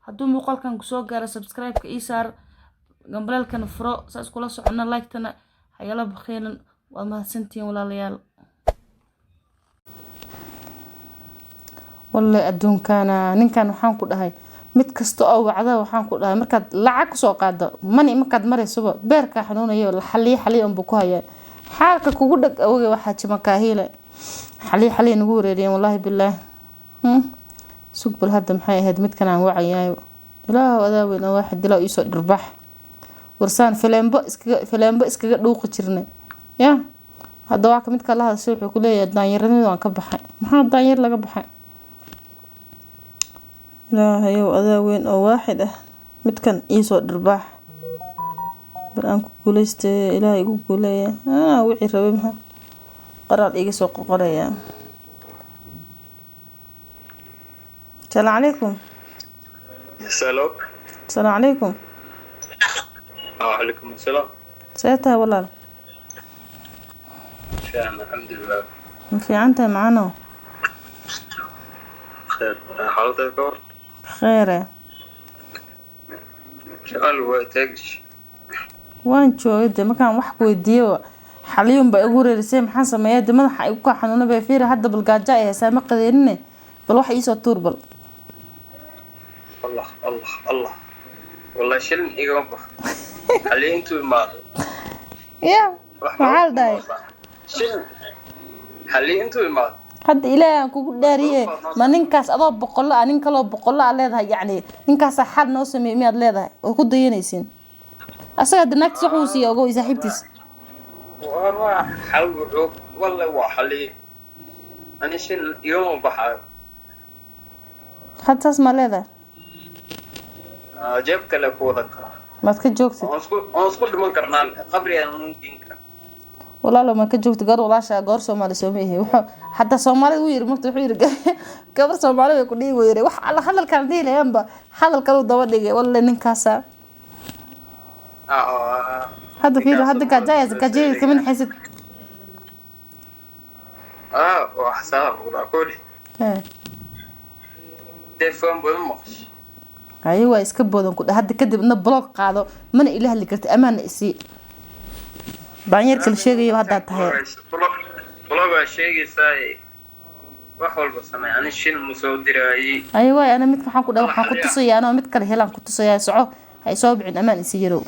Hadduu muuqaalkan kusoo gaaro, subscribe-ka ii saar, gambaleelkana furo, saas kula socona, like-tana hayala bakhiilan. Waad mahadsantihiin, walaalayaal. Walle adduunkana ninkan waxaan ku dhahay, mid kasta oo wacda waxaan ku dhahay, markaad lacag kusoo qaado mani, markaad maraysoba beerkaa xanuunayo. La xaliyo xaliyo unbuu ku hayaa xaalka kugu dhag awge. Waxaa jimakaahiile xaliyo xaliyo nagu wareeriyeen, wallaahi bilaahi. Sug bal hadda, maxay ahayd midkan aan wacayaay? Ilaahu adaa weyn oo waaxid, dilaa iisoo dhirbax. Warsaan fileembo iskaga, fileembo iskaga dhuuqi jirnay ya. Hadda waa ka midka la hadashay, wuxuu ku leeyahay daanyaranimada waan ka baxay. Maxaa daanyar laga baxay? Ilaahayow adaa weyn oo waaxid ah, midkan iisoo dhirbaax bal aan ku guuleystay. Ilaahay igu guuleeya. Wixii rabay maxaa qoraal iga soo qoqoraya? Asalaamu calaykum. Hello. Asalaamu calaykum. وعليكم السلام. See tahay, walaal? Fiican, alxamdulilah. Ma fiican tahay, macanow? Khayr, xaaladda ka war? Kheere. Shaqal waa taagish. Waan joogay dee. Markaan wax ku weydiiyo xaliyun baa igu wareerisay. Maxaan sameeyaa dee? Madaxa igu kaa xanuuna bay. Fiiri hadda, bal gaajo ay haysaa, ma qadeynine, bal wax iisoo tuur bal. Allah Allah Allah, wallahi shilin igama bax xaliya intuu imaado. Ya. Wax maxaa la dhahay? Shilin xaliya intuu imaado. Hadda Ilaahay aan kugu dhaariye, ma ninkaas adoo boqollo ah, nin kaloo boqollo ah leedahay, yacni ninkaasaa xal noo sameeyey miyaad leedahay oo ku dayanaysiin asaga? Hadda naagtiis wax uu siiya ogow iyo saaxiibtiis. Waa xal, wuxuu wallahi waa xaliya, ani shilin igama baxayo. Hadda saas maa leedahay? Jeeb kale ku wadan karaa. Maad ka joogtid? Oon isku dhiman karnaan, qabrigaan ugu geen karaa. Walaalo, ma ka joogtid? Gabar walaasha, goor Soomaali sooma ihi. Wuxuu hadda Soomaalida uu yiri marta, wuxuu yiri gabar Soomaali way ku dhihi. Wuu yiri wax alla hadalkaan dhihi lahaanba, hadal kaluu daba dhigay. Walle ninkaasa. Hadda fiiri, hadda gaajaya, gaajaya kama naxaysid. Waa xasaab ugu koodhi. Telefoon badan maqash. Haye, waa iska boodan ku dheh. Hadda kadib na block qaado, mana ila hadli karti. Amaana isii, daanyeerka la sheegayo haddaad tahay. Blog waa sheegaysaa, wax walba samey, ani shil mu soo diraayey. Haye waay, ana midka waxaan ku dhahay, waxaan ku tusayaa anoo mid kale helaan ku tusayaa. Soco, hay soo bicin, amaan isii yarow.